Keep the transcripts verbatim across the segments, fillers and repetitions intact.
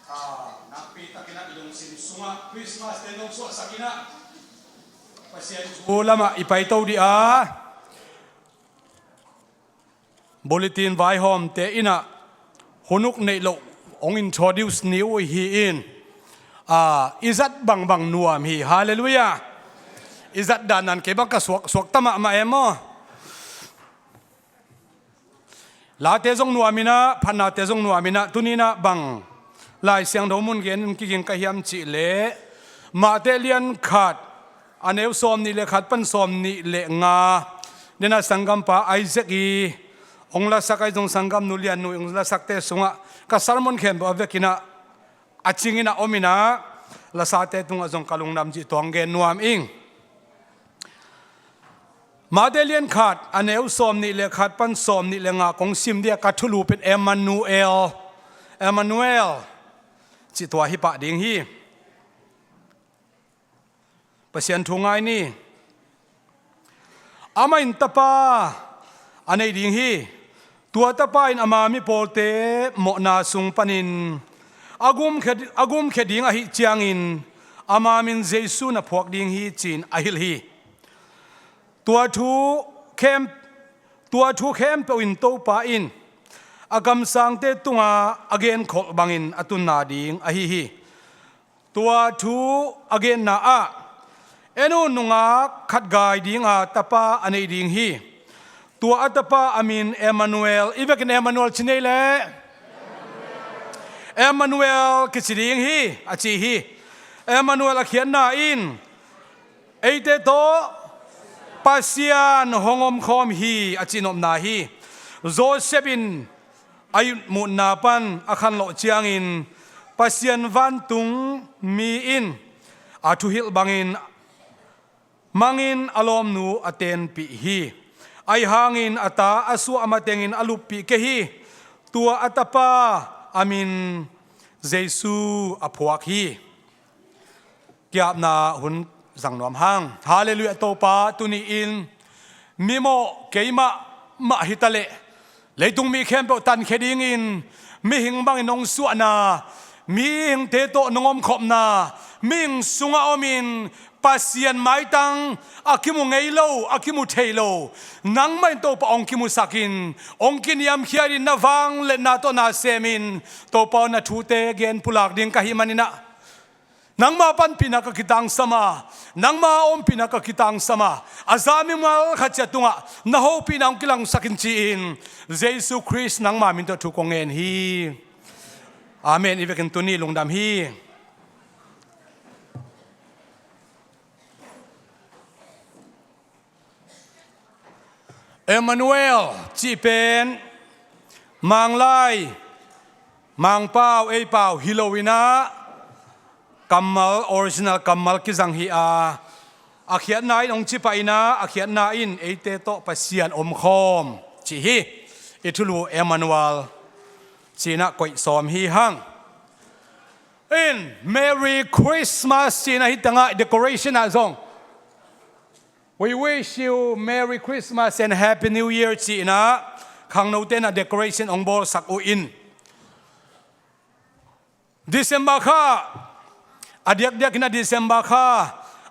Nakpi takin ah i lungsim sungah Christmas te nong suahsak in ah Pasian thu lamah i paito dih a, bulletin vaihawmte in ah hun uk neih loh hong introduce ni uh hi in, i zat bangbang nuam hi. Halleluiah. I zat dan nan kei bang ka suak suak ta mahmah em aw. Late zong nuam in ah, phatnate zong nuam in ah, tuni in ah bang Lai Siangtho mun gen in kiging ka hiam cih leh, Mate lian khat, a neu sawm nih le khat pan sawm nih le nga, den ah sanggampa Isaac i hong lasak, ahi zong sanggamnu Lian Nu i hong lasakte sungah ka sermon khempeuh a vek in ah, a cing in ah om in ah, lasate tungah zong ka lungdam cih tawh gen nuam ing. Mate lian khat, a neu sawm nih le khat pan sawm nih le nga kong sim dih a, ka thulu pen Emmanuel, Emmanuel cih tua hi pah ding hi. Pasian thu ngai ni. Amah in tapa a nei ding hi. Tua tapa in ama mi pawlte mawhna sung panin a gumkhia, a gumkhia ding ahih ciangin ama min Jesu na phuak ding hi, ci-in a hilh hi. Tua thu khem, tua thu khempeuh in Topa in a kamsangte tungah a genkholh bangin a tunna ding ahi hi. Tua thu a genna ah, en un, nungak khat gai dinga tapa a nei ding hi. Tua a tapa a min Emmanuel, i vekin Emmanuel ci nei leh, Emmanuel kici ding hi, a ci hi. Emmanuel a khiatna in eite tawh Pasian hong omkhawm hi, a cihnopna hi. Joseph in a itmutna pan a khanlawh ciangin Pasian vantung mi in a thuhilh bangin mangin a lawmnu a tenpih hi. Ahi hangin a ta a suah matengin a luppih kei hi. Tua a tapa a min Jesu a phuak hi. Ki-apna hun zang nuam hang. Halleluiah. Topa, tuni-in mimawh keimah mah hi ta leh, leitung mi khempeuh tankhia dingin mihing bangin hong suahna, mihingte tawh nong omkhopna, mihing sungah omin Pasian maitang a kimu ngei lo, a kimu thei lo, nangmah in Topa hong kimusakin, hong kiniamkhiatin, na vangliatna tawh na semin, Topa aw, na thute gen pulak ding ka hih manin ah, nangma panpihna ka kitangsam a, nangma ompihna ka kitangsam a, a za mimal khat ciat tungah na hopihna hong kilangsak in, ci-in Jesu Khrist nangma min tawh thu kong ngen hi. Amen. I vekin tuni lungdam hi. Emmanuel cih pen Manglai, Mangpau, eipau hi lo in ah, kammal, original kammal kizang hi a, a khiatna in hong ci pah in ah, a khiatna in eite tawh Pasian omkhawm cih hi. I thulu Emmanuel ci-in ah koih sawm hi hang. In, Merry Christmas ci-in ah, hih tengah decoration ah zong, "We wish you Merry Christmas and Happy New Year," ci-in ah khangnote in ah decoration hong bawlsak uh in. December kha, a diakdiak in ah December kha,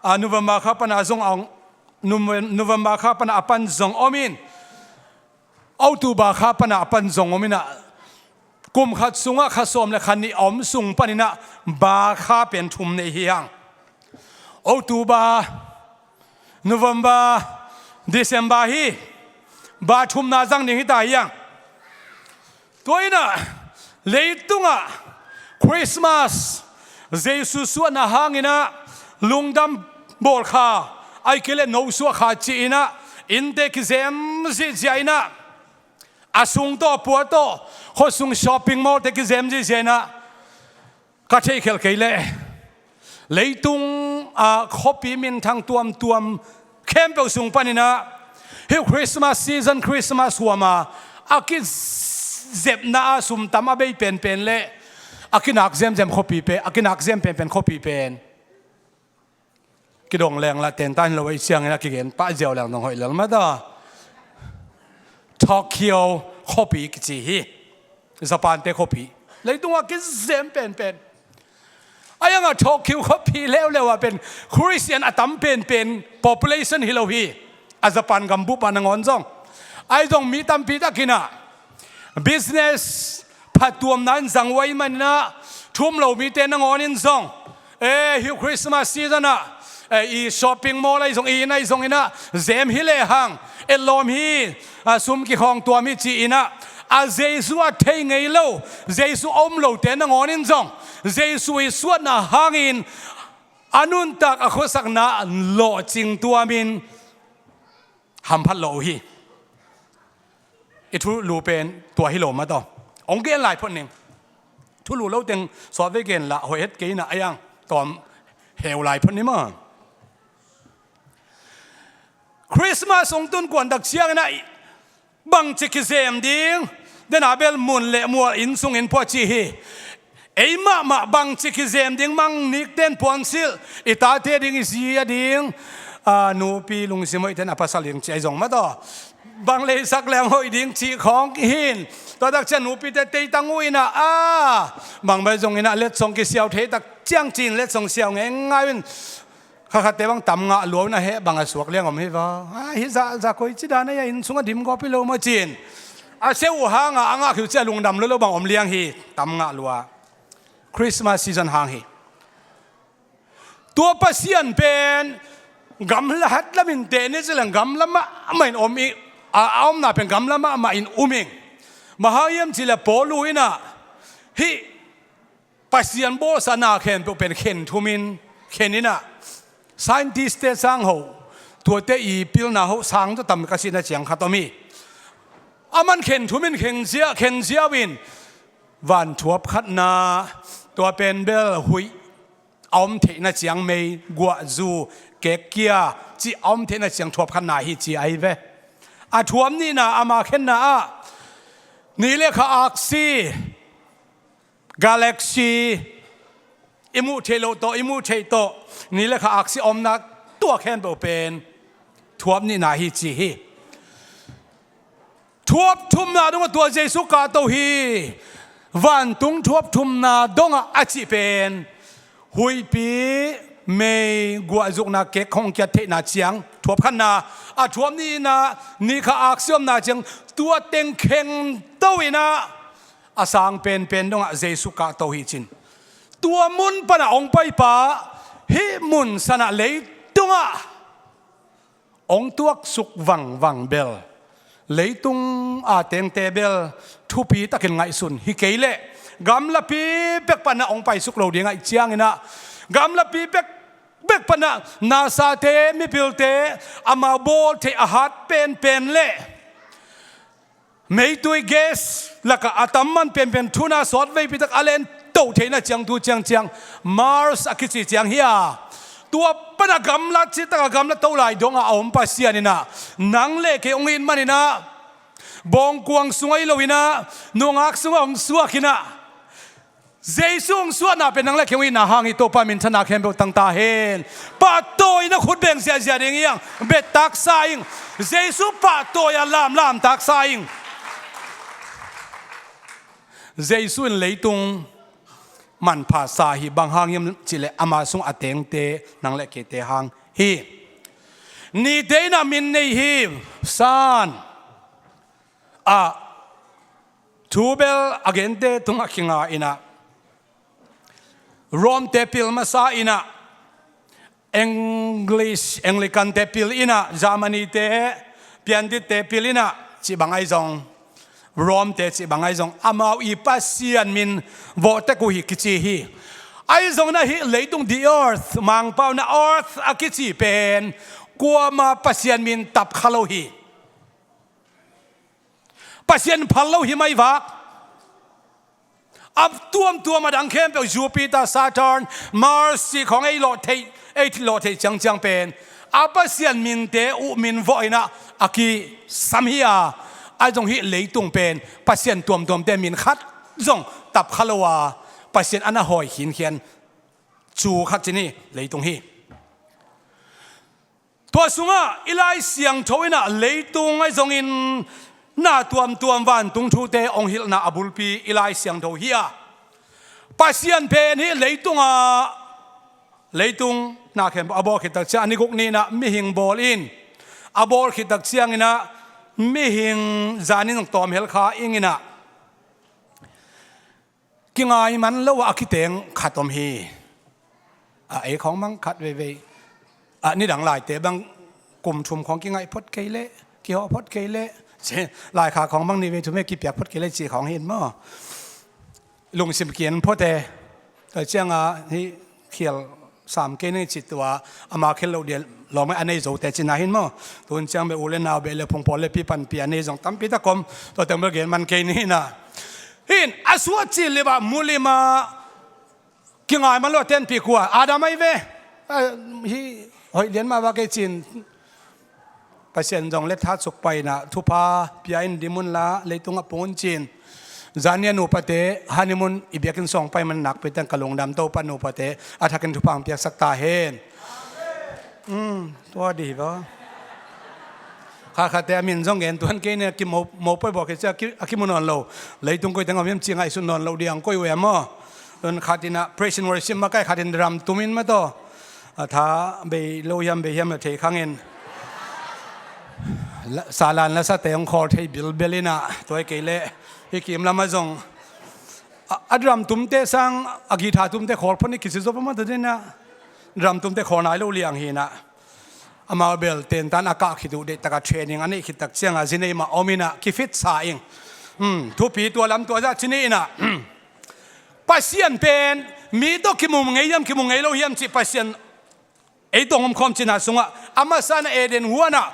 a, November kha pan a zong a, Nove-, November kha pan a pan zong om in, October kha pan a pan zong om in ah, kum khat sungah kha sawm le kha nih a om sung panin ah ba kha pen thum nei hi hang. October, November, December hi ba thumna zang ding hi ta hi hang. Tua in ah leitungah Christmas, Jesu suahna hangin ah lungdam bawl kha, ahih kei leh no suah kha ci-in ah innte kizem zihziah in ah, a sung tawh, a pua tawh, khuasung shopping mall te kizem zihziah in ah, ka theihkhelh kei leh leitung, a, khuapi minthang tuamtuam khempeuh sung panin ah, hih Christmas season, Christmas huam a, a kizepna ah sum tam a bei penpen le a kinak zemzem khuapi pen, a kinak zem penpen khuapi pen kidong leng la, tenta hi lo, ei ciangin a kigen pah ziau leng dong hoih lel mah ta. Tokyo khuapi kici hi. Japan te khuapi. Leitungah kizem penpen. A iangah Tokyo khuapi leuleu ah pen Khristian a tam penpen population hi lo hi. A Japan gambup ah nangawn zong, ahi zong mi tampi takin ah business phatuamna in zang uh ahih manin ah, thu um lo mite nangawn in zong, eh, hi Christmas season ah, eh, i shopping mall ahi zong, i inn ahi zongin ah zem hi lehang, etlawm hi, ah, sum kikhawng tuam hi ci-in ah, a Jesu a thei ngei lo, Jesu a um lote nangawn in zong Jesu i suahna hangin a nuntak, a khuasakna lawhcing tuamin hamphat lawh uh hi. I thulu pen tua hi lo mah tawh. Hong gen lai phot ning. Thulu lo teng sawtvei gen lah hoih het kei in ah, a iang tawm heu lai phot ni maw. Christmas hong tun kuan tak ciangin ah bangci kizem ding, dena bel mun le mual, inn sung inn pua ci hi. Ei mahmah bangci kizem ding, mang nikten puansilh, i tate ding, i zi a ding, a, nupi lungsim hoihten a pasal ding ci ahi zong mah tawh, bang leisak leng hoih ding cih khawng hin. Tua tak ciang nupite teitang uh in ah, a, bang bai zongin ah letsong kisiau thei tak ciang ci-in letsong siau ngeingai uh in, kha khatte bang tam ngah lua uh in ah, heh, bang a suak liang om hi va. A, hih zah, zah koici dan a, inn sungah dim gawp hi lo maw ci-in a seu uh hangah a ngah khit uh ciang lungdam lua lo bang om liang hi, tam ngah lua. Christmas season hang hi. Tua Pasian pen gamla hat lamin teh ni ci leng gamla mahmah in om ing, a, a omna pen gamla mahmah in um ing. Bang hang hiam cih leh Paul in ah hih Pasian bawlsa na khempeuh pen khen thumin, khen in ah, scientist-te sang ho, tuate i pilna ho sang tawh tam ka cihna ciang khat om hi. Aman khen thumin khen ziau, khen ziau in, van thuap khatna, tua pen bel huih a om theihna ciang, mei, guah, zu, kek, kia cih a om theihna ciang thuap khatna hi ci ahi ve. A thuap nihna, ama khenna ah ni le kha aksi, galaxy, i muh theih loh tawh, i muh theih tawh, ni le kha aksi omna, tua khempeuh pen thuap nihna hi ci hi. Thuap thumna dongah tua Jesu kahto hi. Vantung thuap thumna dongah a cih pen huihpi, mei, guah, zukna, kek hong kiat theihna ciang thuap khatna, a thuap nihna, ni kha aksi omna ciang tua teng khengto in ah, a sang penpen dongah Jesu kahto hi cin. Tua mun panah hong paipa, hih mun sanah leitungah hong tuaksuk vangvang bel, leitung a tengte bel thupi takin ngaihsun hi kei leh, gamlapi bek panah hong paisuk lo ding ahih ciangin ah, gamlapi bek, bek panah NASA-te, mipilte, amau bawl theih a hat penpen leh meitui gas lakah a tam man penpen, thuna sawt veipi tak a len toh theihna ciang, tu ciangciang Mars a kici ciang hi a, tua panah gamla cih takah gamla to lai dongah a om Pasian in ah, nang le kei hong it manin ah, bawngkuang sungah hi lo in ah, nungak sungah hong suak in ah, Jesu hong suahna pen nang le kei hong itna hang hi. Topa minthanna khempeuh tang ta hen. Pahtawi na khut beng ziahziah ding hi hang. Bet taksa ing. Jesu pahtawi a lamlam taksa ing. Jesu in leitung manpha sa hi. Bang hang hiam cih leh ama sung a tengte, nang le keite hang hi. Nite in ah min nei hi. San ah, thu bel a gente tungah kinga in ah, Rome-te pil masa in ah, English, Anglican-te pil in ah, Germany-te, Piantit-te pil in ah, cih bang ahi zong, Rome-te cih bang ahi zong, amau i Pasian min vawh tek uh hi kici hi. Ahi zongin ah hih leitung, the earth, Mangpau in ah earth a kici pen kuamah Pasian min tap kha lo hi. Pasian phal lo hi mai vak. A tuamtuam a dang khempeuh, Jupiter, Saturn, Mars cih khawng ei lawh theih, ei lawh theih ciangciang pen a Pasian minte uh min vawh in ah a kisam hi a, ahi zong hih leitung pen Pasian tuamtuamte min khat zong tap kha lo a, Pasian a na hawi khinkhian cu khat cin hi, leitung hi. Tua sungah i Lai Siangtho in ah leitung ahi zongin na tuamtuam vantung thute hong hilhna a bulpi i Lai Siangtho hi a, Pasian pen hi leitungah, leitung na khempeuh a bawl khit tak ciang a ni guk ni-in ah mihing bawl in, a bawl khit tak ciangin ah mihing zanin zong tawm hel kha ing in ah, kingai man lo ah a kiteng khat om hi. A, ei khawng bang khat veivei, a, nidang laite bang kum thum khawng kingaih phot kei leh, kihawh phot kei leh, ci, laikhak khawng bang nih vei thum vei kipiak phot kei leh ci khawng hi in maw. Lungsim kian phot e. Tua ciangah hih khial sam kei ning ci, tua ama khel loh dia lawm a nei zote cihna hi in maw. Tun ciang beh u le nau beh le phungpawl le pi panpih a nei zong tampi tak om. Tua teng bel gen man kei ni in ah, hi in a suah cil lip ah mu lim ah, kingai man lo a tenpih kua? Adam ahi ve. A, hih hoih lian mah va kei ci-in Pasian zong let hat suk pai in ah, thupha pia in, dim un la, leitungah pung un ci-in. Zan ni a nupate honeymoon i biakinn sawng pai man nakpi teng ka lungdam. Topa nupate a thakin thupha hong piaksak ta hen. Um, tua dih hi va. Khatkhatte a min zong gen tuan kei ni, a ki mo, mo poi bawk hi cia, a ki, a kimu nawn lo. Leitung koi teng om hiam ci ngaihsut nawn lo ding koi uh e maw. Tun khat in ah praise and worship makaih, khat in drum tum in mah tawh. A tha bei lo hiam, bei hiam na thei khang in. La, salan lasate hong khawl thei bilbel in ah, tua hi kei leh hih kim lamah zong a, a drum tumte sang a guitar tumte khawl phot ni kici zo pah mah ta den ah. Drum tumte khawl nai lo liang hi in ah. Amau bel tentan a kah khit uh, deihtak a training a neih khit tak ciangah zi nei mah om in ah kifit sa ing. Hmm, thupi tua lam tua zah ci ni in ah. Pasian pen mi tawh kimu ngei hiam, kimu ngei lo hiam cih Pasian ei tawh hong om khawm cihna sungah, a masa in ah Eden huan ah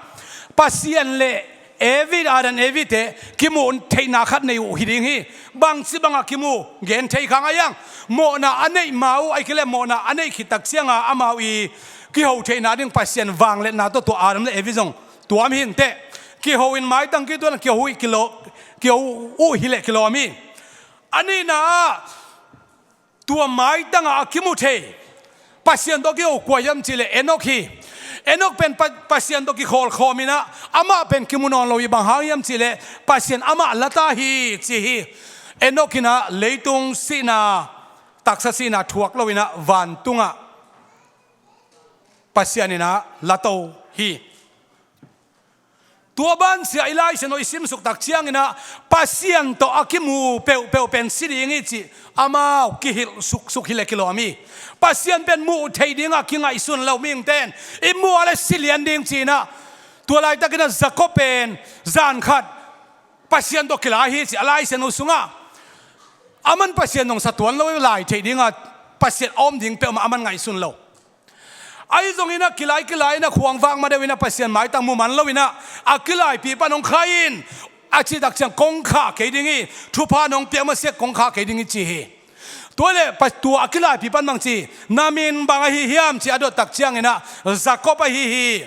Pasian le Evi, Adam Evi te kimuh theihna khat nei uh hi ding hi. Bangci bangah kimu, gen thei kha ngai hiam? Mawhna a neih ma uh, ahih kei leh mawhna a neih khit tak ciangah amau i kiho theihna ding Pasian vangliatna tawh tua Adam le Evi zong tuam hi inteh. Kiho in maitang kituan kiho uh hi leh kilawm hi. A nihna ah, tua maitangah a kimu thei Pasian tawh kiho kua hiam cih leh Enok hi. Enok pen Pa-, Pasian tawh kikhawl khawm in ah, amah pen kimu nawn lo hi. Bang hang hiam cih leh Pasian amah la ta hi ci hi. Enok in ah leitung sihna, taksa sihna thuak lo in ah vantungah Pasian in ah la to hi. Tua banah i Lai Siangtho i simsuk tak ciangin ah, Pasian tawh a kimu peuhpeuh pen si ding hi cih amau kihilh suksuk hi leh kilawm hi. Pasian pen muh theih dingah kingaihsun lo mihingte in i muh a leh si lian ding ci-in ah, tua laitakin ah Jacob pen zan khat Pasian tawh kilai hi ci a Lai Siangtho sungah. Aman Pasian nungsa tuan lo lai theih dingah Pasian a om ding peuhmah aman ngaihsun lo. Ahi zongin ah kilai kilai in ah khuang vak ma deuh in ah Pasian maitang mu man lo in ah, a kilaipi pan hong khai in, a cih tak ciang kong khah kei ding hi, thupha nong piak masiah kong khah kei ding hi ci hi. Tua leh pa-, tua a kilaipi pan bang ci, na min bang ahi hiam ci a dot tak ciangin ah Jacob ahi hi.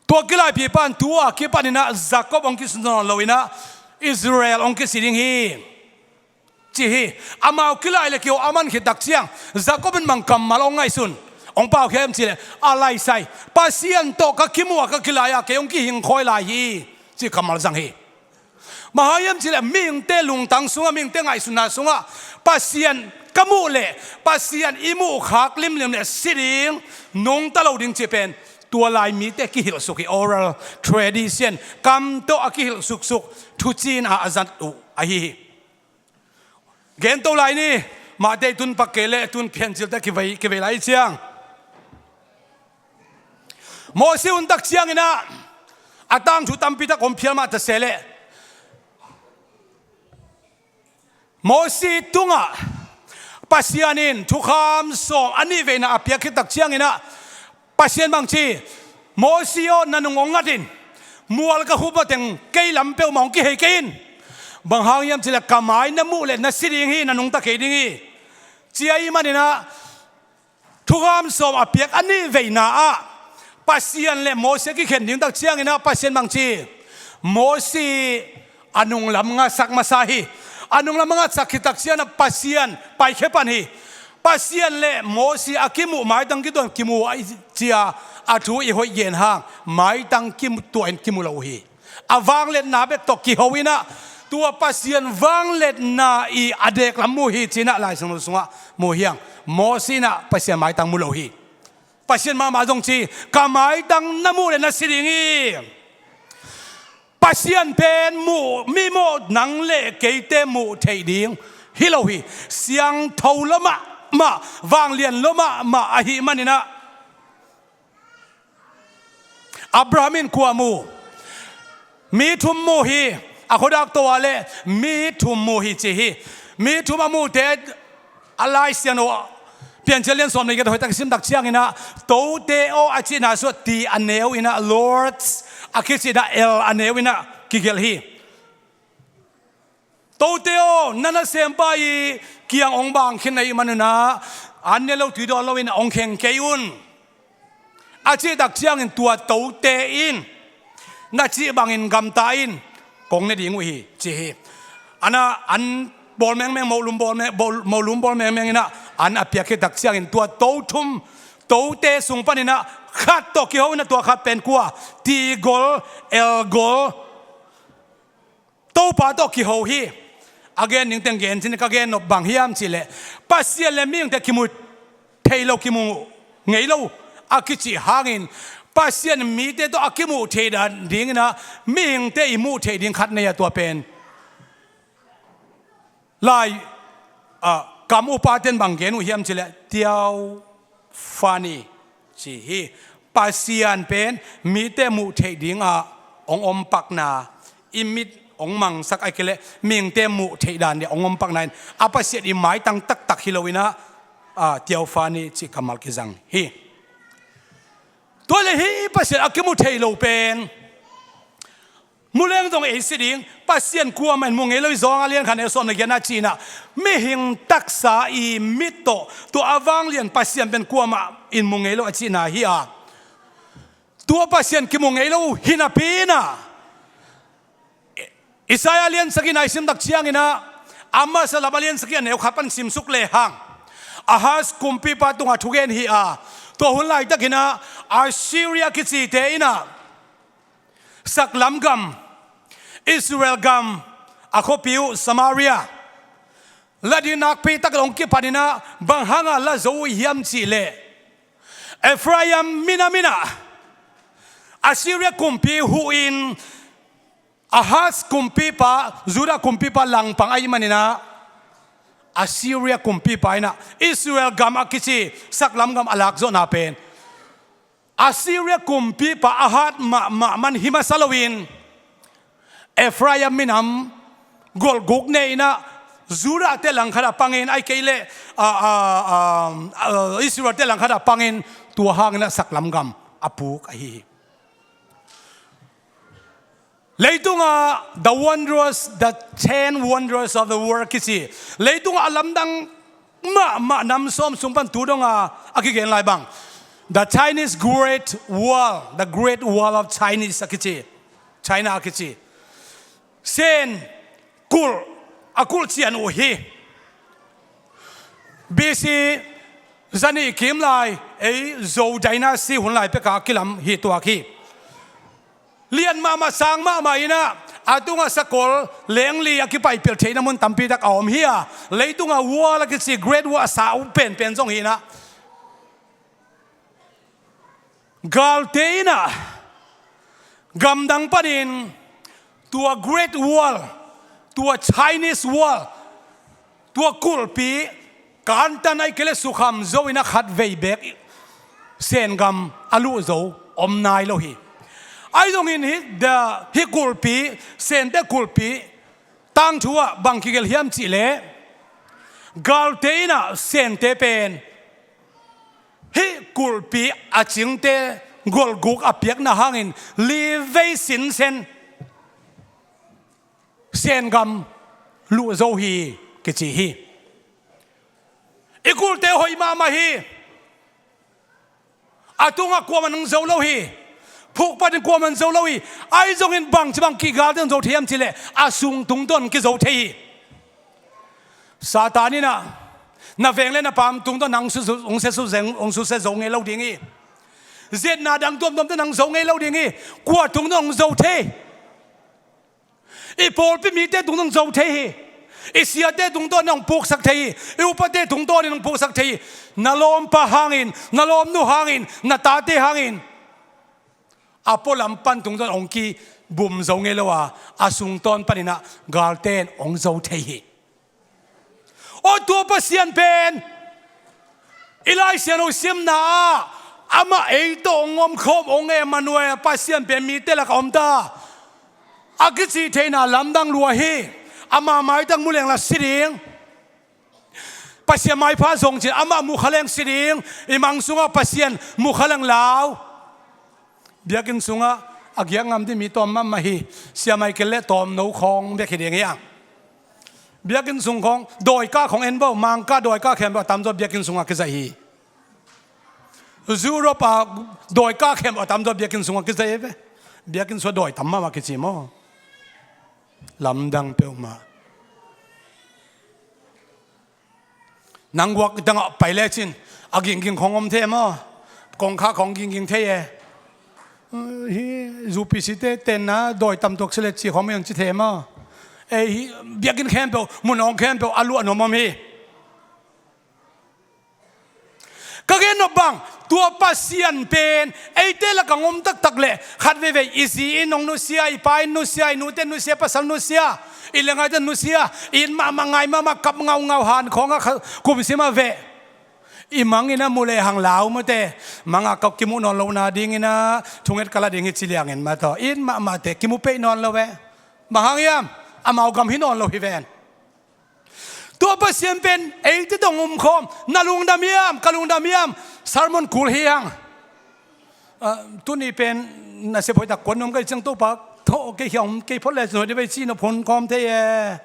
Tua kilaipi pan tua kipan in ah Jacob hong kici nawn lo in ah Israel hong kici ding hi ci hi. Amau kilai leh kiho a man khit tak ciang Jacob in bang kammal hong ngaihsun, hong pau hiam cih leh, a laisai, Pasian tawh ka kimuh a ka kilai a kei hong kihing khawi lai hi ci kammal zang hi. Bang hang hiam cih leh mihingte lungtang sungah, mihingte ngaihsutna sungah Pasian ka muh leh, Pasian i muh khak limlim leh si ding, nungta lo ding cih pen tua lai mite kihilh suk hi. Oral tradition, kam tawh a kihilh suksuk, thuciin ah a zat uh ahi hi. Gen to lai ni, Matthai tun pak kei leh tun Piancil teh kivei, kivei lai ciang. Mosi hun tak ciangin ah, a tangthu tampi tak om phial mah ta se leh, Mosi tungah Pasian in thukham sawm a nih veina a piak khit tak ciangin ah, Pasian bang ci, Mosi aw, na nung hong ngat in, mual ka hup mateng kei lam peuhmah hong kihei kei in. Bang hang hiam cih leh ka mai na muh leh na si ding hi, na nungta kei ding hi, ci ahih manin ah, thukham sawm a piak a nih veina ah Pasian leh Mosi a kikhen ding tak ciangin ah Pasian bang ci, Mosi a nunglam ngatsak masa hi. A nunglam a ngatsak khit tak ciangin ah Pasian paikhia pan hi. Pasian leh Mosi a kimuh, maitang kituah in kimu uh ahi ci-a, a thu i hoih gen hang, maitang kituah in kimu lo uh hi. A vangliatna bek tawh kiho in ah, Tua Pasian vangliatna i a deklam mu hi ci-in ah Lai Siangtho sungah mu hi hang. Moses in ah Pasian maitang mu lo hi. Pasian mahmah zong ci, ka maitang na muh leh na si ding hi. Pasian pen muh, mi mawh nang leh keite muh theih ding hi lo hi. Siangtho lua mahmah, vanglian lua mahmah ahih manin ah Abraham in kua mu? Mi thum mu hi. A khuadak to a leh mi thum mu hi ci hi. Mi thum a mute a Lai Siangtho Piancil lian sawm leh giat hoihtak i sim tak ciangin ah, tote aw a cihna sungah T a neu in ah, Lords a kicihna L a neu in ah kigelh hi. Tote aw, na nasempa i kiang hong bang khin na hih man un ah, an ne lo tui dawn loin hong kheng kei un, a cih tak ciangin tua tote in, na cih bangin gamta in, kong ne ding uh hi, ci hi. An ah, an bawl mengmeng, molum bawl meng, bawl, molum bawl mengmeng in ah, an a piak khit tak ciangin tua to thum, tote sung panin ah khat tawh kiho in ah, tua khat pen kua? T gol, L gol, Topa tawh kiho hi. A gen ning teng gen cin, ka gen nop bang hiam cih leh, Pasian leh mihingte kimu thei lo, kimu ngei lo a kicih hangin, Pasian mite tawh a kimuh theih dan dingin ah mihingte i muh theih ding khat nei a, tua pen Lai, ah, kam upaten bang gen uh hiam cih leh, theophany ci hi. Pasian pen mite muh theih dingah hong ompakna, i mit hong mangsak, ahih kei leh mihingte muh theih dan dingah hong ompakna in, a Pasian i maitang taktak hi loin ah, ah, theophany cih kammal kizang hi. Tua leh hih Pasian a kimu thei lo pen mu leng zong ei si ding, Pasian kuamah in mu ngei lo hi. Zawng a lian khat neu sawm leh giatna cihna, mihing taksa i mit tawh tua a vanglian Pasian pen kuamah in mu ngei lo a cihna hi a, tua Pasian kimu ngei lo hi napi in ah, Isaiah lian sagihna i sim tak ciangin ah, a masa lam a lian sagih a neu khat pan simsuk lehang, Ahaz kumpipa tungah thugen hi a, tua hun laitakin ah Assyria kicite in ah saklam gam, Israel gam a khuapi uh Samaria la ding nakpi tak hong kipan in ah, bang hangah la zo uh hiam cih leh, Ephraim minam in ah Assyria kumpi huh in, Ahaz kumpipa, Judah kumpipa langpang ahih manin ah, Assyria kumpipa in ah Israel gam a kici saklam gam a lakzawhna pen Assyria kumpipa a hat mahmah man hi masa loin, Ephraim minam golguk ne in ah, Judah-te langkhat ah pangin, ahih kei leh, a, a, a, a, Israel-te langkhat ah pangin, tua hangin ah saklam gam a puk ahi hi. Leitungah the wonders, the ten wonders of the world kici, leitungah a lamdang mahmah nam sawm sung pan tu dongah a kigen lai bang, the Chinese Great Wall, the Great Wall of Chinese a kici, China a kici, Sen kulh, a kulh cian uh hi. B C zanih kim lai, ei Zhou dynasty hun lai peka kilam hi tuak hi. Lian mahmah, sang mahmah in ah, a tungah sakol lengli a kipaipilh theihna mun tampi tak a om hi a, leitungah wall a kici, Great Wall a sau penpen zong hi in ah, galte in ah gamdang panin tua Great Wall, tua Chinese Wall, tua kulhpi kantan, ahih kei leh sukham zo in ah khatvei beek Sen gam a luh zo om nai lo hi. Ahi zongin hih, the, hih kulhpi, Sente kulhpi tangthu ah bang kigelh hiam cih leh, galte in ah Sente pen hih kulhpi a cingte golguk a piakna hangin livei sinsen Sen gam luh zo hi kici hi. I kulhte hoih mahmah hi. A tungah kuamah nang zo lo hi. Phuk panin kuamah nang zo lo hi. Ahi zongin bangci bang kigal ding zo thei hiam cih leh, a sung tungtawn kizo thei hi. Satan in ah na veng leh na paam tungtawn nang su-, su-, hong sia su-, zeng, hong susia zo ngei lo ding hi. Ziatna dang tuamtuamte nang zo ngei lo ding hi. Kua tungtawn hong zo thei? I pawlpi mite tungtawn zo thei hi. I siate tungtawn in hong puksak thei hi. I upate tungtawn in hong puksak thei hi. Na lawmpa hangin, na lawmnu hangin, na tate hangin a pualam pan tungtawn hong kibum zo ngei lo a, a sungtawn panin ah galte in hong zo thei hi. Aw, tua Pasian pen i Lai Siangtho simna ah amah ei tawh hong omkhawm, hong Emmanuel, Pasian pen mite lakah om ta a kici theihna lamdang lua hi. Ama maitak mu leng la si ding. Pasian maipha zong cin amah mu kha leng si ding. I mang sungah Pasian mu kha leng lau. Biakinn sungah a giak ngam ding mi tawm mahmah hi. Sia Michael le tawmno khawng bek hi ding hi a. Biakinn sung khawng, dawika khawng en bo, Mangkah dawika khempeuh a tamzaw biakinn sungah kizaih hi. Europe a dawika khempeuh a tamzaw biakinn sungah kizaih hi ve. Biakinn sungah dawi tam mahmah kici maw. Lamdang peuhmah. Nang guak dangah pai lecin a gingging khawng om thei maw? Kongkhak khawng gingging thei e. Hi U P C te tenna dawi tam tuak si le ci khawng mi hong ci thei maw? Ei, hi biakinn khempeuh, mun awng khempeuh a luah nuam om hi. Ka gen nop bang, tua Pasian pen eite lakah hong om taktak leh, khat veivei i zi in hong nusia, i pa in nusia, i nute in nusia, pasal nusia, i le ngaite in nusia, i it mahmah, ngai mahmah, kap ngaungau, han khawngah kha-, kumsim a veh. I mang in a mu lehang lau mate, mangah ka kimuh nawn lohna dingin ah thunget ka la ding hi ci liangin mataw, i it mahmahte kimu peih nawn lo ve. Bang hang hiam? Amau gam hi nawn lo hi ven. Tua Pasian pen eite tawh hong omkhawm. Na lungdam hiam? Ka lungdam hiam? Sermon kul hi hang. Ah, tuni pen nasep hoihtak kuan nuam ka hih ciang Topa, tho kei hiam, kei phot le cun hoih deuh vei ci nop hun ka om thei e.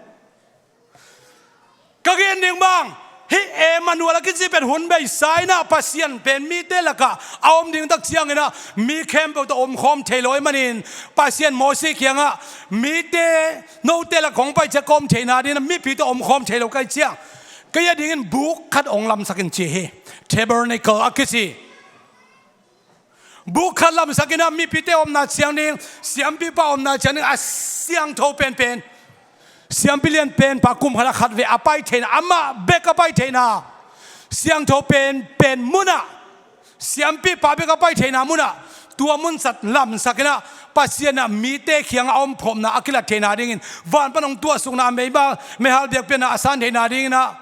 Ka gen ding bang, hih Emmanuel a kici pen hun beisa in ah Pasian pen mite lakah a om ding tak ciangin ah mi khempeuh tawh omkhawm thei lo ahih manin Pasian Moses kiangah mite, note lakah kong pai ciang ka om theihna dingin ah mipi tawh omkhawm thei lo ka hih ciang kei a dingin buk khat hong lamsak in ci hi. Tabernacle a kici. Buk khat lamsak in ah mipite omna ciang ding, siampipa omna ciang ding a siangtho penpen, siampi lianpen pa kum khat ah khat vei a pai theihna, amah bek a pai theihna, siangtho penpen munah, siampipa bek a pai theihna munah, tua mun zat lamsak in ah Pasian ah mite kiangah a omkhawmna a kilat theihna dingin, van pan hong tuahsukna, meihal, meihal biakpiakna a san theihna dingin ah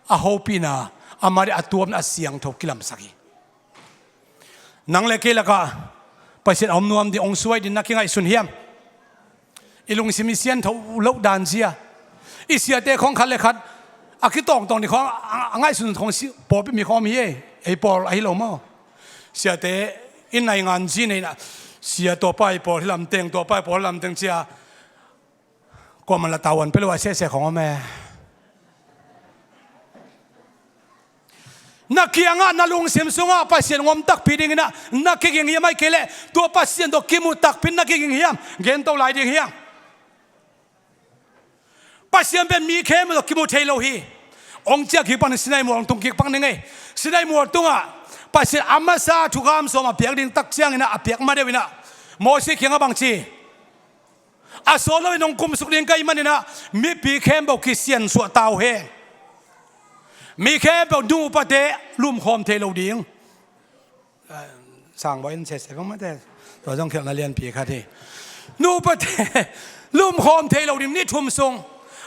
a hopihna, amah ding a tuamna, a siangtho kilamsak hi. Nang le kei lakah Pasian a om nuam ding, hong suai ding na kingaihsun hiam? I lungsim i siangtho loh dan zia, i siate khawng khat le khat a kitawngtawng ding khawng a, a ngaihsun khawng si, pawlpi mi khawng om hi e. Ei pawl ahi lo maw? Siate i naingan zi nei in ah, sia tua pa i pawl hi lamteng, tua pa i pawl hi lamteng cia kuaman la tavuan pia lo a sehseh khawng om e. Na kiangah, na lungsim sungah Pasian hong om takpi dingin ah na kiging hiam, ahih kei leh tua Pasian tawh kimu takpi in na kiging hiam? Gen to lai ding hiam? Pasian pen mi khempeuh tawh kimu thei lo hi. Hong ciah kik pak ning, Sinai mual hong tung kik pak ning ei. Sinai mual tungah Pasian a masa thukham sawm a piak ding tak ciangin ah a piak ma deuh in ah Moses kiangah bang ci? A sawt loin hong kumsuk ding ka hih manin ah mipi khempeuh kisiansuah ta uh hen. Mi khempeuh, nu upate lumkhawm thei lo ding. Sangbawi in sese bang mate, tua zong khialhna lianpi khat hi. Nu upate lumkhawm thei lo ding, ni thum sung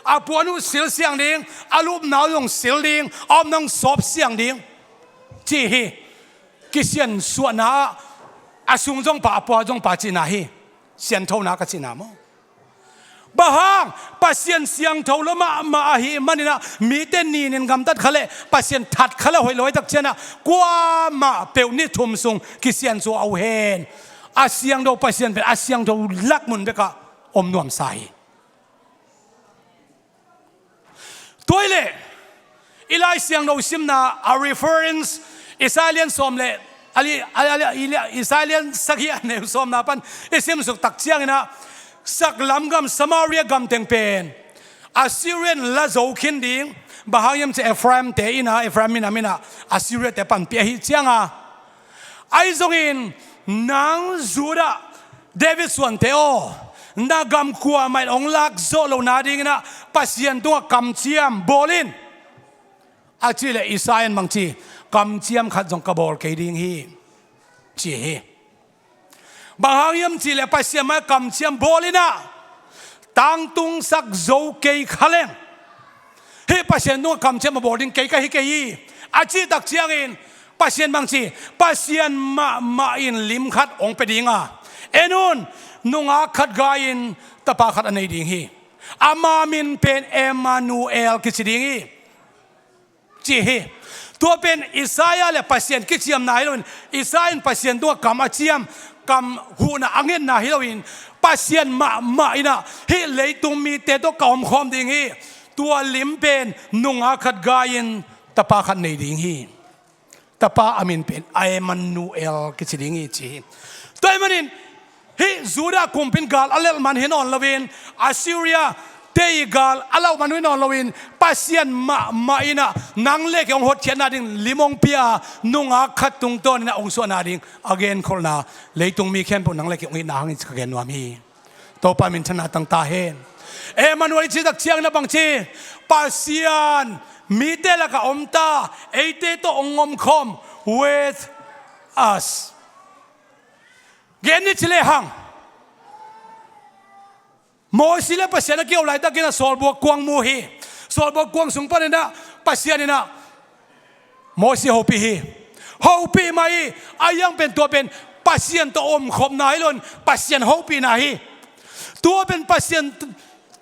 a puan uh sil siang ding, a lupna uh zong sil ding, a omna uh sawp siang ding ci hi. Kisiansuahna ah a sung zong pa, a pua zong pa cihna hi. Sianthona ka cihna maw? Bang hang? Pasian siangtho lua mahmah ahih manin ah mite ninin gamtat kha leh, Pasian that kha leh hoih lo hi tak ciangin ah kuamah peuh ni thum sung kisiansuah uh hen. A siangtho Pasian pen a siangtho lak mun bekah om nuamsa hi. Tua hi leh i Lai Siangtho simna a reference, Isaiah lian sawm le, a li, a li, a li, Isaiah lian sagih a neu sawmna pan i simsuk tak ciangin ah, saklam gam Samaria gam teng pen Assyria in la zo khin ding. Bang hang hiam cih leh Ephraim te in ah, Ephraim minam in ah Assyria te panpih ahih ciangin, ahi zongin nang Judah, David suante aw, Na gam kuamah in hong lak zawh loh nadingin ah Pasian tungah kamciam bawl in. A cih leh Isaiah in bang ci, kamciam khat zong ka bawl kei ding hi, ci hi. Bang hang hiam cih leh Pasian mai kamciam bawl in ah tangtungsak zo kei kha leng, hih Pasian tungah kamciam a bawl ding kei ka hi kei hi, a cih tak ciangin Pasian bang ci, Pasian mahmah in lim khat hong pia ding a, en un, nungak khat gai-in tapa khat a nei ding hi. Ama min pen Emmanuel kici ding hi, ci hi. Tua pen Isaiah le Pasian kiciamna hi loin, Isaiah in Pasian tungah kam a ciam, kam huhna a ngetna hi loin, Pasian mahmah in ah hih leitung mite tawh ka omkhawm ding hi. Tua lim pen nungak khat gai-in tapa khat nei ding hi. Tapa a min pen Emmanuel kici ding hi, ci hi. Tua ahih manin hih Judah kumpi in gal a lelh man hi nawn loin, Assyria te ii gal a lauh man hi nawn loin, Pasian mahmah in ah nang le kei hong hotkhiatna ding lim hong pia a, nungak khat tungtawnin ah hong suahna ding a genkholhna, leitung mi khempeuh nang le kei hong itna hangin ci ka gen nuam hi. Topa minthanna tang ta hen. Emmanuel i cih tak ciangin ah bang ci, Pasian mite lakah om ta, eite tawh hong omkhawm, with us. Gen ni ci lehang, Mosi le Pasian a kiho laitakin ah sawlbuak kuang mu hi. Sawlbuak kuang sung panin ah Pasian in ah Mosi hopih hi. Hopih mah hi. A hiang pen tua pen Pasian tawh omkhopna hi loin Pasian hopihna hi. Tua pen Pasian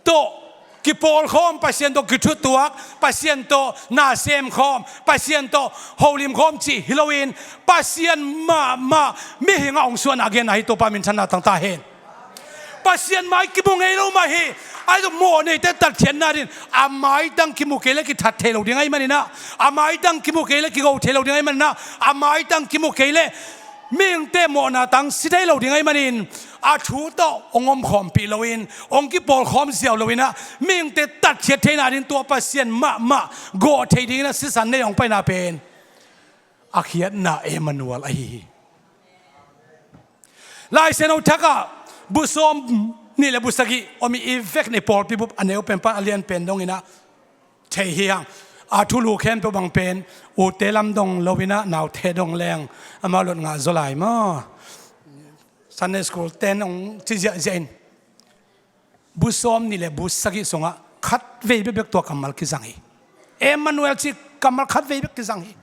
tawh kipawlkhawm, Pasian tawh kithutuak, Pasian tawh na semkhawm, Pasian tawh holimkhawm cih hi loin, Pasian mahmah mihingah hong suahna a genna hi. Topa minthanna tang ta hen. Pasian mai kimu ngei lo mah hi. Ahi zong mawhneite tatkhiatna dingin a maitang kimu kei leh kithat thei lo ding ahih manin ah, a maitang kimu kei leh kigo thei lo ding ahih manin ah, a maitang kimu kei leh mihingte mawhna tang si thei lo ding ahih manin, a thu tawh hong omkhawmpih loin, hong kipawlkhawm ziau loin ah, mihingte tatkhiat theihna dingin tua Pasian mahmah gawh theih dingin ah sisan nei hong paina pen a khiatna Emmanuel ahi hi. Lai Siangtho thak ah bu sawm nih le bu sagih om hi. I vekpi in i pawlpi bup a neu pen pan a lian pen dongin ah thei hi hang. A thulu khempeuh bang pen ute lam dong loin ah naute dong leng amau lot ngah zaw lai maw. Sunday school ten hong ci ziahziah in, bu sawm nih le bu sagih sungah khatvei bekbek tua kammal kizang hi. Emmanuel cih kammal khatvei bek kizang hi.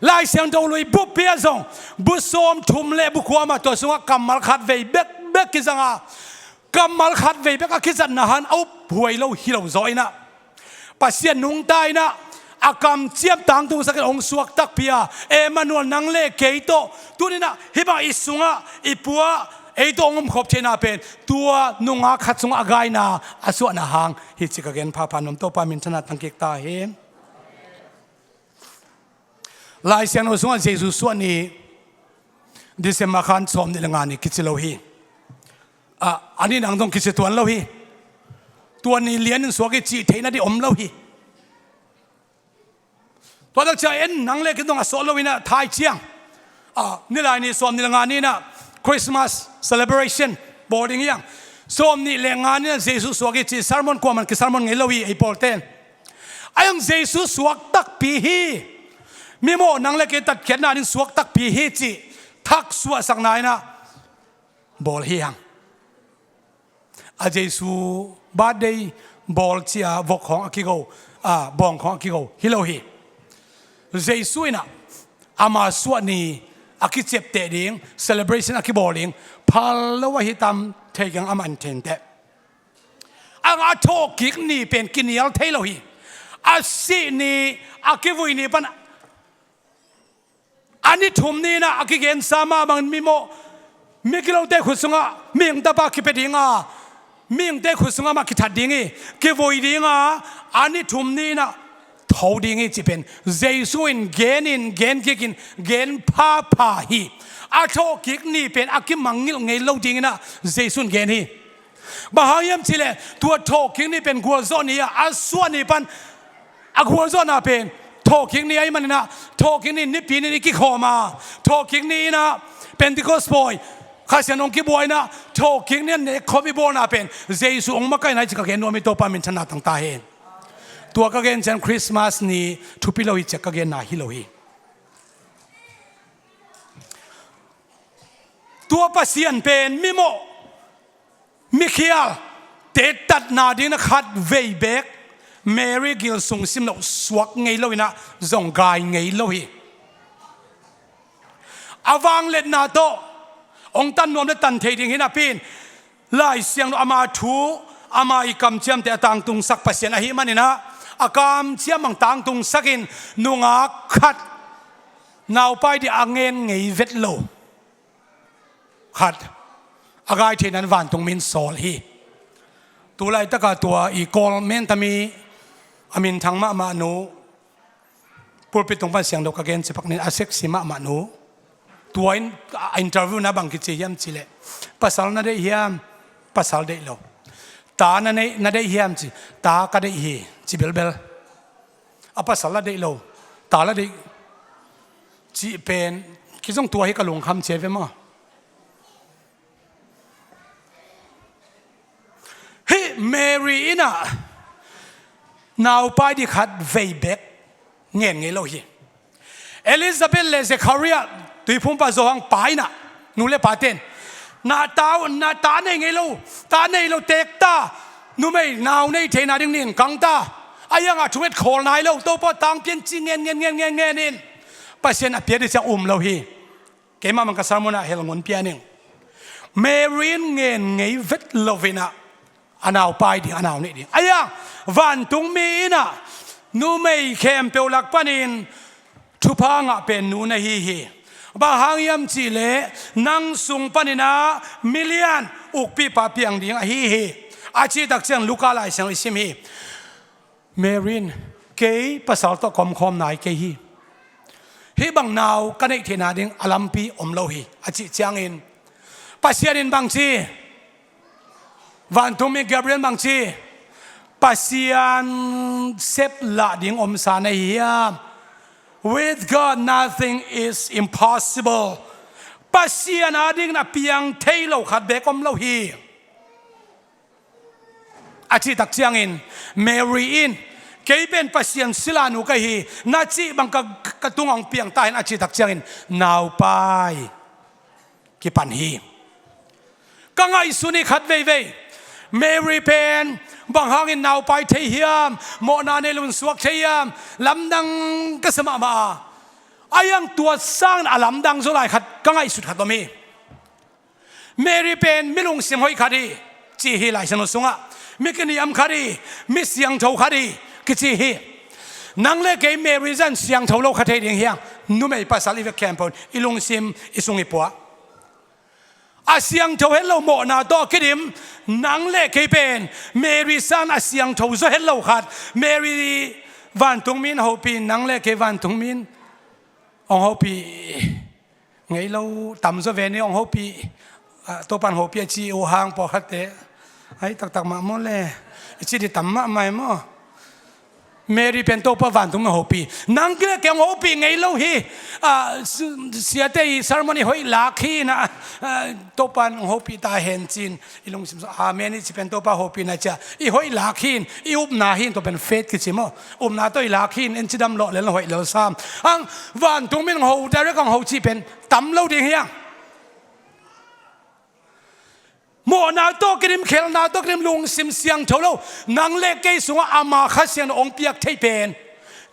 Lai Siangtho Lui buppi ah zong bu sawm thum le bu kua mah tua sungah kammal khatvei bekbek kizang a, kammal khatvei bek a kizatna hang a uphuai lo hi lo zaw in ah, Pasian nungta in ah a kamciam tangtungsak in hong suak takpi a, Emmanuel nang le kei tawh tuni in ah hih bang i sungah i pua, ei tawh hong omkhop theihna pen tua nungak khat sungah a gaina, a suahna hang hi cih ka gen phapha nuam. Topa minthanna tang kik ta hi. Lai Siangtho sungah Jesu suah ni December kha sawm nih le nga ni kici lo hi. A, a ni nang dong kici tuan lo hi. Tua ni lianin suak hi cih theihna ding om lo hi. Tua tak ciang en nang le kei dong a sawt loin ah thai ciang, a, nilai ni sawm nih le nga ni in ah Christmas celebration bawl ding hi hang. Sawm nih le nga ni in ah Jesu suak hi cih sermon kuaman kisermon ngei lo hi ei pawlte. Ahi hang Jesu suak takpi hi, mi mawh nang le kei tatkhiatna ding suak takpi hi cih thak suahsakna in ah bawl hi hang. A Jesu birthday bawl ci-a vok khawng a kigo, a, bawng khawng a kigo hi lo hi. Jesu in ah ama suah ni a kiciapteh ding, celebration a kibawl ding phal lo ahi tam thei keng, amah in thei inteh. Ahi hang a thawhkik ni pen kinial thei lo hi. A sih ni, a kivui ni pan a ni thum ni in ah a kigensa mah bangin mi mawh, migilote khut sungah mihing tapa kipia ding a, mihingte khut sungah mah kithat ding hi, kivui ding a, a ni thum ni in ah tho ding hi cih pen Jesu in genin, gen kikin, gen phapha hi. A thawhkik ni pen a kimangngilh ngei lo dingin ah Jesu in gen hi. Bang hang hiam cih leh tua thawhkik ni pen gualzawh ni a, a suah ni pan a gualzawhna pen thawhkik ni ahih manin ah, thawhkik ni Nipi ni in i kikhawm a, thawhkik ni in ah Pentecost pawi Kha Siangtho hong kibuaina, thawhkik ni a nek khawm i bawlna pen Jesu hong makaihna hi ci ka gen nuam hi. Topa minthanna tang ta hen. Tua ka gen ciang Christmas ni thupi lo hi ci a ka genna hi lo hi. Tua Pasian pen mimawh, mikhial, tettatna dingin a khat vei beek Mary gil sung sim loh suak ngei lo in ah zong gai ngei lo hi. A vangliatna tawh hong tan nuam le tan thei ding hi napi in, Lai Siangtho ama thu, ama i kamciamte a tangtungsak Pasian ahih manin ah, a kamciam bang tangtungsak in nungak khat, naupai ding a ngen ngei vet lo khat a gai theihna in vantung mi in sawl hi. Tu laitaka tua i Kawl mentami a minthang mahmah nu, pulpit tung pan siangtho ka gen cipak ni in, a sexy mahmah nu, tua in a interview na bang kici hiam cih leh, "Pasal na deih hiam?" "Pasal deih lo." "Ta na neih, na deih hiam?" ci. "Ta ka deih hi," ci belbel. A pasal la deih lo, ta la deih cih pen kizong tua hi ka lungkham cia ve maw. Hih Mary in ah naupai ding khat vei bek ngen ngei lo hi. Elizabeth le Zechariah, tuiphumpa Johan pa in ah, nu le pa ten, "Na ta, na ta nei ngei lo, ta nei lo, teek ta, numei nau nei theihna ding nin kang ta. A hiangah thunget khawl nai lo, Topa tangpian ci ngen, ngen, ngen, ngen, ngen in." Pasian a piak ding ciang um lo hi. Keimah mang ka sermon ah hel ngun pia ning. Mary in ngen ngei vet lo in ah, a naupai ding, a nau neih ding. A hiang, vantung mi in ah, numei khempeuh lak panin thupha ngah pen nu na hi hi. Bang hang hiam cih leh, nang sung panin ah milian ukpipa piang ding ahi hi. A cih tak ciang Luka Lai Siangtho i sim hi. Mary in, "Kei pasal tawh ka omkhawm nai kei hi. Hih bang nau ka neih theihna ding a lampi om lo hi," a cih ciangin, Pasian in bang ci? Vantung mi Gabriel bang ci? "Pasian sep lah ding omsa na hi hiam? With God nothing is impossible." Pasian a dingin a piang thei lo khat bek om lo hi. A cih tak ciangin Mary in, "Kei pen Pasian silanu ka hi, na cih bang ka, ka tungah hong piang ta hen," a cih tak ciangin naupai kipan hi. Ka ngaihsun hi khat veivei, Mary pen bang hangin naupai thei hiam, mawhna nei lo in suak thei hiam, lamdang ka sa mahmah a. A hiang tua sangin a lamdang zaw lai khat ka ngaihsut khat om hi. Mary pen mi lungsim hoih khat hi, ci hi Lai Siangtho sungah. Mi kiniam khat hi, mi siangtho khat hi, kici hi. Nang le kei Mary zah in siangtho lo kha thei ding hiam? Numei pasal i vek khempeuh in i lungsim i sung i puah. A siangtho het lo mawhna tawh kidim, nang le kei pen Mary sangin a siangtho zaw het lo khat. Mary vantung mi in hopih, nang le kei vantung mi in hong hopih ngei lo, tam zaw ve ni, hong hopih, ah, Topan hopih a ci uh hang pawlkhatte, ai taktak mah maw le, i ci ding tam mahmah hi maw. Mary pen Topa vantung mi hopih, nang le kei hong hopih ngei lo hi. Ah, si-, siate i sermon i hoih lak hi na, ah, Topan hong hopih ta hen ci-in i lungsim sung, amen i ci pen Topa hopihna ci-a i hoih lak hi in, i upna hi in, tua pen faith kici maw. Upna tawh i lak hi in, en cidam lawh lel, hoih lel sam. Hang vantung mi in hong ho, direct hong ho cih pen tam lo ding hi hang. Mawhna tawh kidim, khelhna tawh kidim, lungsim siangtho lo, nang le kei sungah ama Kha Siangtho hong piak thei pen,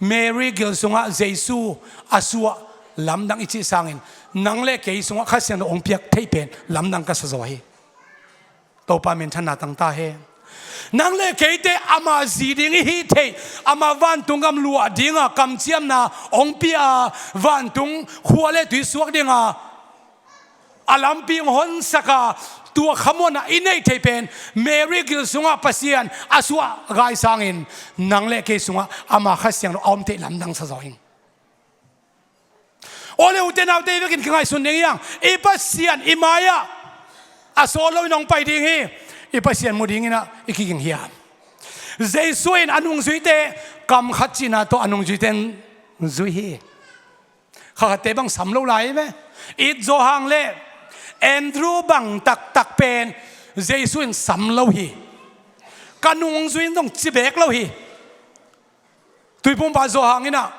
Mary gil sungah Jesu a suah lamdang i cih sangin, nang le kei sungah Kha Siangtho hong piak thei pen lamdang ka sa zaw hi. Topa minthanna tang ta hen. Nang le keite ama zi ding i hih theih, ama vantung gam luah dinga kamciamna hong pia a, vantung khua le tui suak dinga a lampi hong honsak a, tua khamuanna i neih theih pen Mary gil sungah Pasian a suah gai sangin, nang le kei sungah ama Kha Siangtho a om theih lamdang sa zaw hi. Aw le, ute naute, i vekin kingaihsun ding hi hang. I Pasian i mai-ah a sawt loin hong pai ding hi. I Pasian mu dingin ah i kiging hiam? Jesu in a nungzuite kam khat cihna tawh a nungzuite in zui hi. Kha khatte bang sam lo lai hi ve. It zaw hang le, Andrew bang taktak pen Jesu in sam lo hi. Ka nungzui in zong ci beek lo hi. Tuiphumpa Johan in ah,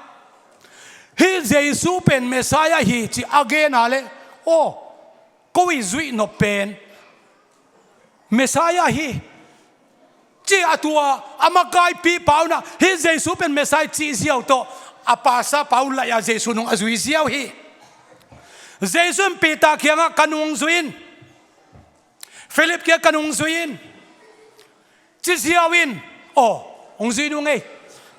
hih Jesu pen Messiah hi ci a gen a leh, aw, ko i zuih nop pen Messiah hi ci a, tua a makaipipa un ah hih Jesu pen Messiah cih ziau tawh a pastorpa uh laih a Jesu nung a zui ziau hi. Jesu in Peter kiangah ka nungzui in, Philip kiangah ka nungzui in ci ziau in, aw, hong zui nung ei.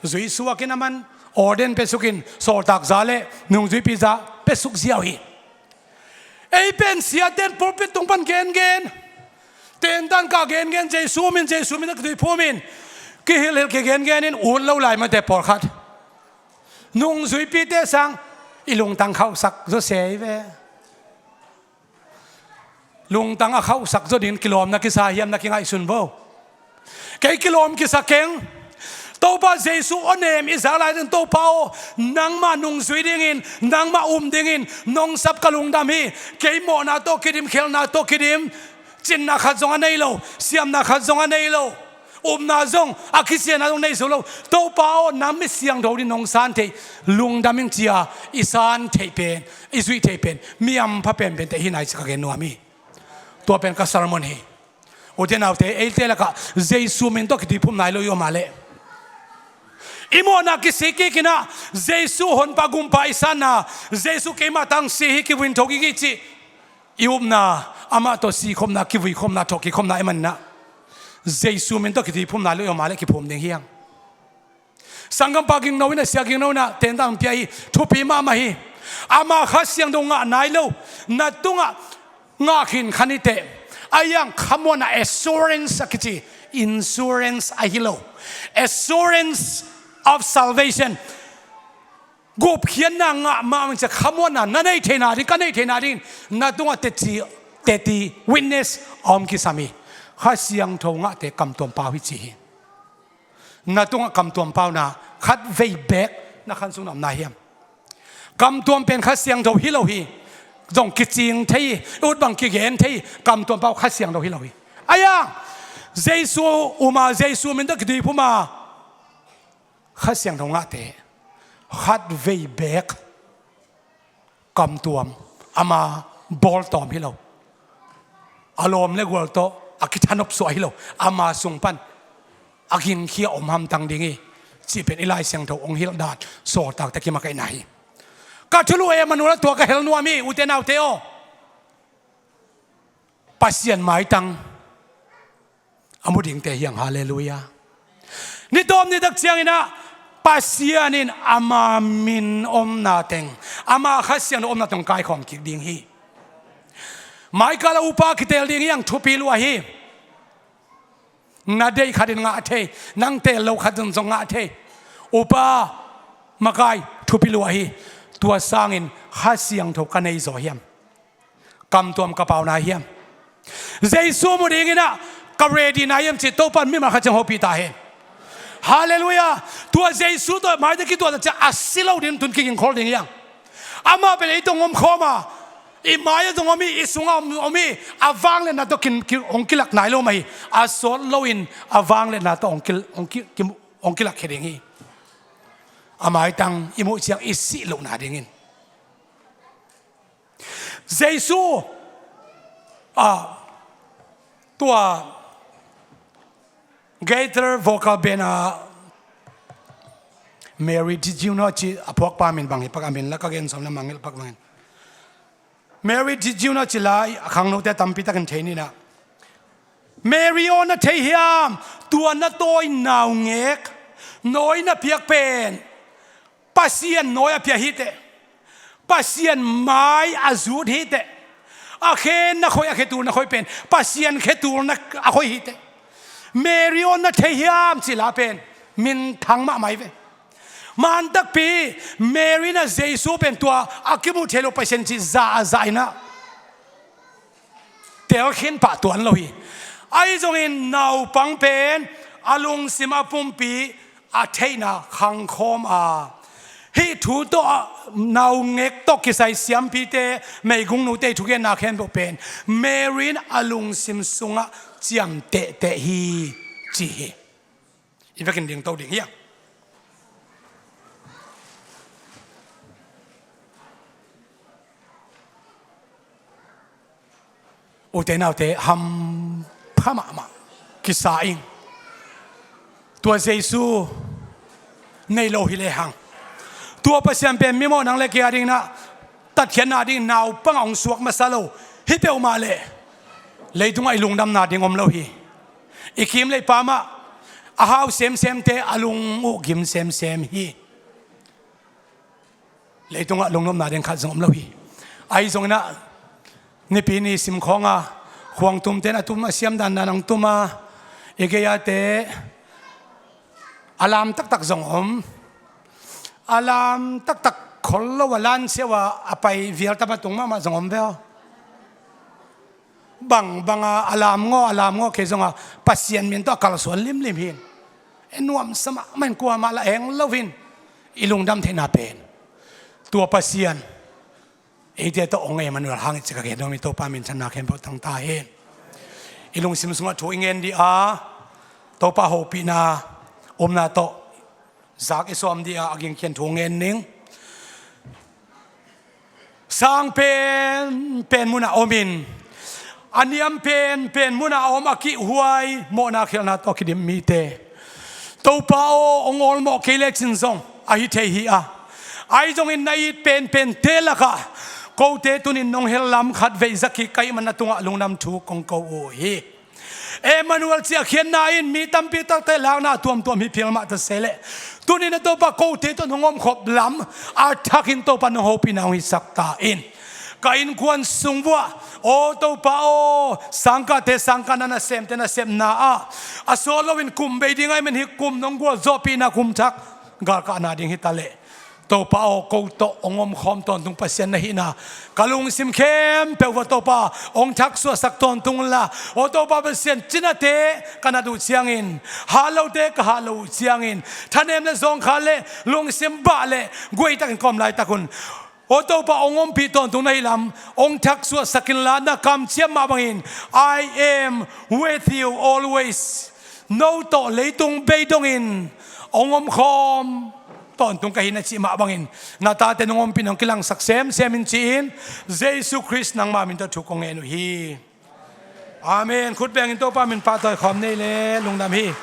Zui suak in, aman ordain pia suk in, sawltak za le nungzuipi za pia suk ziau hi. Ei pen siate in pulpit tung pan gengen, tentan ka gengen, Jesu min, Jesu min a kituiphum in, kihilhhilh kigengen in ut lo lai mate pawlkhat. Nungzuipite sang i lungtang khauhsak zaw se hi ve. Lungtang a khauhsak zaw dingin kilawm na kisa hiam na kingaihsun vo. Kei kilawm kisa keng. Topa Jesu aw nem i zak lai ding, Topa aw, nangmah nungzui dingin, nangmah um dingin nong sap ka lungdam hi. Kei mawhna tawh kidim, khelhna tawh kidim, cinna khat zong a nei lo, siamna khat zong a nei lo, upna zong, a kisianna zong nei zo lo, Topa aw, nang mi siangtho ding nong san theih, lungdam ing ci a i san theih pen, i zuih theih pen mi hampha penpente hi nai ci ka gen nuam hi. Tua pen ka sermon hi. Ute naute, eite lakah Jesu min tawh kituiphum nai lo i om a leh, i mawhna kisik kik in ah, Jesu Honpa Gumpa i sanna, Jesu keimah tang si hi, kivui in tho kik hi cih i upna, amah tawh sikhopna, kivuikhopna, thawhkikkhopna i man in ah, Jesu min tawh kituiphum nai lo i om a leh kiphum ding hi hang. Sanggampa Gingno in ah, Sia Gingno in ah tentan pia hi, thupi mahmah hi. Ama Kha Siangtho ngah nai lo, na tungah ngah khin kha ni teh, a iang khamuanna, assurance a kici, insurance ahi lo, assurance of salvation. Gupkhiatna ngah mah mang cia khamuanna na nei theihna ding, ka nei theihna ding, na tungah teci, teti witness a om kisam hi. Kha Siangtho ngahte kamtuam pau hi ci hi. Na tungah kamtuam pauna khat vei beek na khan sung na om na hiam? Kamtuam pen Kha Siangtho hi lo hi. Zong kicing thei hi, ut bang kigen thei hi. Kamtuam pau Kha Siangtho hi lo hi. Aia, Jesu um a, Jesu min tawh kituiphum a, Kha Siangtho ngahte khat vei beek kamtuam, ama bawltawm hi lo, a lawm le gual tawh a kithanop suah hi lo, ama sung pan a gingkhia om hamtang ding hi cih pen i Lai Siangtho hong hilh dan sawltakte kimakaihna hi. Ka thulu Emmanuel a tua ka hel nuam hi, ute naute aw. Pasian maitang a mu dingte hi hang, halleluiah. Ni tawm ni tak ciangin ah Pasian in ama min omna teng, ama Kha Siangtho omna teng kaikhawm kik ding hi. Michael a upa kiteel ding hi hang, thupi lua hi. Na deih khatin ngah thei, nang teel lo khatin zong ngah thei. Upa makai thupi lua hi. Tua sangin Kha Siangtho ka nei zaw hiam? Kamtuam ka pau na hiam? Jesu mu dingin ah ka ready na hiam cih Topa in mimal khat ciang hopih ta hen. Halleluiah. Tua Jesu tawh maite kituah ta ciang a si lo ding tun kigingkhol ding hiang. Amah bel ei tawh hong omkhawm a, i mai-ah zong om hi, i sungah om, om hi. A vangliatna tawh kin, ki, hong kilak nai lo mah hi. A sawt loin a vangliatna tawh hong kil, hong ki, ki, hong kilak khia ding hi. A maitang i muh ciang i sih lohna dingin. Jesu, ah, tua Gaither Vocal Band a, Mary, did you know, ci a phuakpa min bang hi pak a, min la ka gen sawm le mangngilh pak bangin. Mary, did you know, ci la a khangnote tampi takin thei ni na. Mary aw, na thei hiam? Tua na tawi naungek, nawi na piak pen Pasian nawi a pia hi teh. Pasian mai a zut hi teh. A khenna khoi, a khetulna khoi pen Pasian khetulna a khoi hi teh. Mary aw, na thei hiam? Ci la pen minthang mahmah hi ve. Mantakpi Mary in ah Jesu pen tua a kimuh theih loh Pasian cih za a zah in ah telkhin pah tuan lo hi. Ahi zongin naupang pen a lungsim a pumpi a theihna khangkhawm a, Hih thu tawh a naungek tawh kisai siampite, meigungnu te thugenna khempeuh pen Mary in a lungsim sungah ciamtehteh hi, ci hi. I vekin dingto ding hi a. Ute naute hampha mahmah kisa ing. Tua Jesu nei lo hi lehang, tua Pasian pen mi mawh nang le kei a dingin ah tatkhiatna ding naupang a hong suak masa lo hi peuhmah leh, leitungah i lungdamna ding om lo hi. I kim le i pam ah a hau semsemte a lung uh gim semsem hi. Leitungah lungnopna ding khat zong om lo hi. Ahi zongin ah nipi ni simkhawng a khuang tumte in a tum a siam dandan hong tum a, i gei-ate a lam taktak zong om. A lam taktak khol lo a, lan siau a a pai vial tama tung mahmah zong om ve aw. Bangbang a a lam ngaw, a lam ngaw kei zong a Pasian min tawh a kalsuan limlim hi. E, nuamsa mahmah in, kuamah lah eng lo hi. I lungdam theihna pen tua Pasian eite tawh hong Emmanuel hang hi ci ka gen nuam hi. Topa minthanna khempeuh tang ta hen. I lungsim sungah thu i ngen dih a, Topa hopihna omna tawh zak i sawm dih a, a gingkhian thu ngen ning. Sang penpen munah omin, a niam penpen munah om, a kihhuai mawhna khialhna tawh kidim mite, Topa aw, hong awlmawh kei lecin zong ahi thei hi a, ahi zongin na it penpente lakah kote tunin nong hel lam khat vei za kik ka hih man na tungah lungdam thu kong ko uh hi. Emmanuel cih a khiatna in mi tampi takte lakna a tuamtuam hi phial mah ta se leh, tunin a Topa kote tawh nong omkhop lam a thakin Topa nong hopihna hong hisak ta in. Ka innkuan sung vuah, aw Topa aw, sangkahte sangkahna, nasemte nasepna ah a sawt loin kum bei ding ahih man hih kum nong gualzawhpihna kum thak galkahna ding hi ta leh, Topa aw, ko tawh hong omkhawm tawntung Pasian na hihna ka lungsim khempeuh uah Topa hong thaksuahsak tawntung unla. Aw Topa Pasian, cinate ka nat uh ciangin, hatlote ka hat loh uh ciangin, thanem le zawngkhal le lungsim bah le guaitakin kawm laitak un, aw Topa, hong ompih tawntung na hih lam hong thaksuahsak inla, na kamciam mah bangin, "I am with you always." No tawh leitung bei dongin hong omkhawm tawntung ka hi na cih mah bangin, na tate nong ompih nong kilangsak semsem in ci-in, Jesu Khrist nangma min tawh thu kong ngen uh hi. Amen. Khut bengin Topa min pahtawi khawm nei le lungdam hi.